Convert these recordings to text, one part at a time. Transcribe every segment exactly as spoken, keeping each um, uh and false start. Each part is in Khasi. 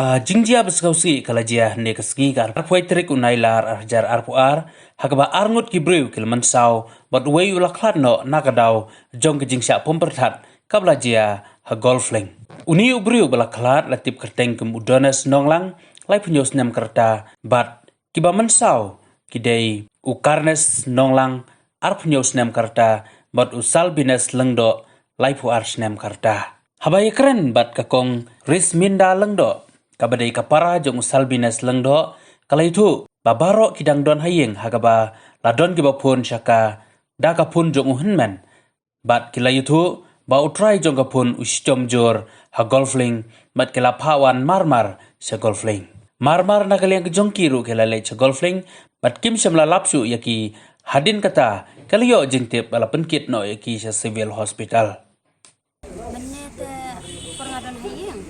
Ka jingjia ba sngewsih ka la jia hynne ka sngi ka arphew tarik u Nailar ar hajar arphew ar, ha kaba arngut ki briew ki la mynsaw bad uwei u la khlad noh na ka daw jong ka jingshah pom pyrthat kaba la jia ha Golf Link. Une u briew ba la khlad la tip kyrteng kum u Donis Nonglang, laiphew snem ka rta, bad kiba mynsaw ki dei u Karnes Nonglang, arphew snem ka rta, bad u Salbines Lyngdoh, laiphew ar snem ka rta. Haba ïakren bad ka Kong Risminda Lyngdoh, kaba dei ka para jong u Salbines Lyngdoh, ka la ïathuh ba baroh ki dang don ha ïing ha kaba la don kiba phone sha ka da ka phone jong u hynmen. Bad ki la ïathuh ba u trai jong ka phone u shitom jur ha Golf Link, bad ki la phah wan marmar sha Golf Link. Marmar na ka liang ka jong ki ruh ki la leit sha Golf Link, bad kim shym la lap shuh ïa ki. Hadien kata, ka la ïoh jingtip ba la pynkit noh ïa ki sha Civil Hospital. Mynne te por nga don ha ïing,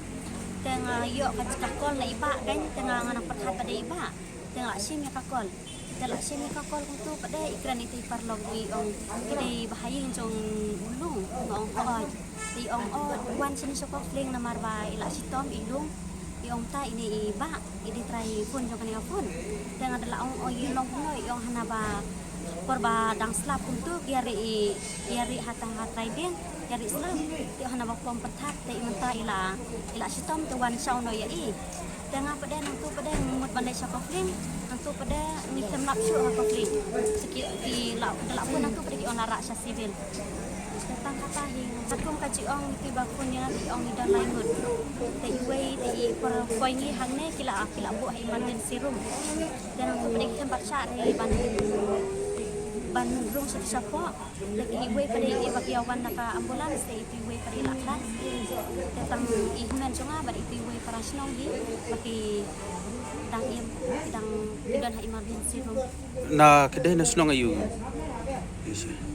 te nga ïoh ka, ka call na i bah, kan, te nga, nga nang pyrkhat ba dei i bah. Te nga la shim ïa ka call. Te la shim ïa ka call kumtu pat de, i kren ïa i paralok, i ong i dei i bah ha ïing jong u Lung. Nga ong, "Hooid." Te i ong, "Oh, wan shane sha Golf Link namar ba i la shitom i Lung." I ong, "Ta ine i bah, i dei trai phone jong kane ka phone." Te nga da la ong, "Oh, i long kumno?" I ong, "Hana ba por ba dang slap kumtu, ki ïa rieh i, ki ïa rieh ha ta ha trai dieng, ki ïa rieh slap." Te i ong, "Hana ba pom pyrthat, te i mynta i la, i la shitom, te wan shaw noh ïa i." Te nga pat de nangtu pat de nga mut ban leit sha Golf Link, nangtu pat de ngi khlem lap shuh ha Golf Link. Sa ki, ki la, da la phone nangtu pat de ki ong la rah sha Civil. Te tang kata hi, katkum ka jingong ïa i bah phone ïa nga, i ong i don lai ngut. Te iwei te i por poi ngi hangne, ki la, ki la buh ha emergency room. Te nangtu pat de ki khlem pat shah re ban, ban rung sha, shapoh. Te iwei pat de i ba ki ïa wan na ka ambulance, te itu iwei pat de i la khlad. Te tang i hynmen jong nga bad itu iwei para shnong hi ba ki dang im, ki dang, ki don ha emergency room. Na ka dei na shnong aïu?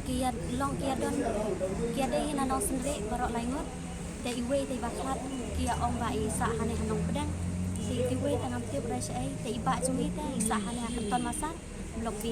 Ki ïa long, ki ïa don, ki ïa dei na Nongsynrieh baroh lai ngut. Te iwei te i ba khlad, ki ïa ong ba i sah hangne ha Nongpdeng. Te iwei te ngam tip re shaei, te i bah jong i te i sah hangne ha Kynton Massar, Block B.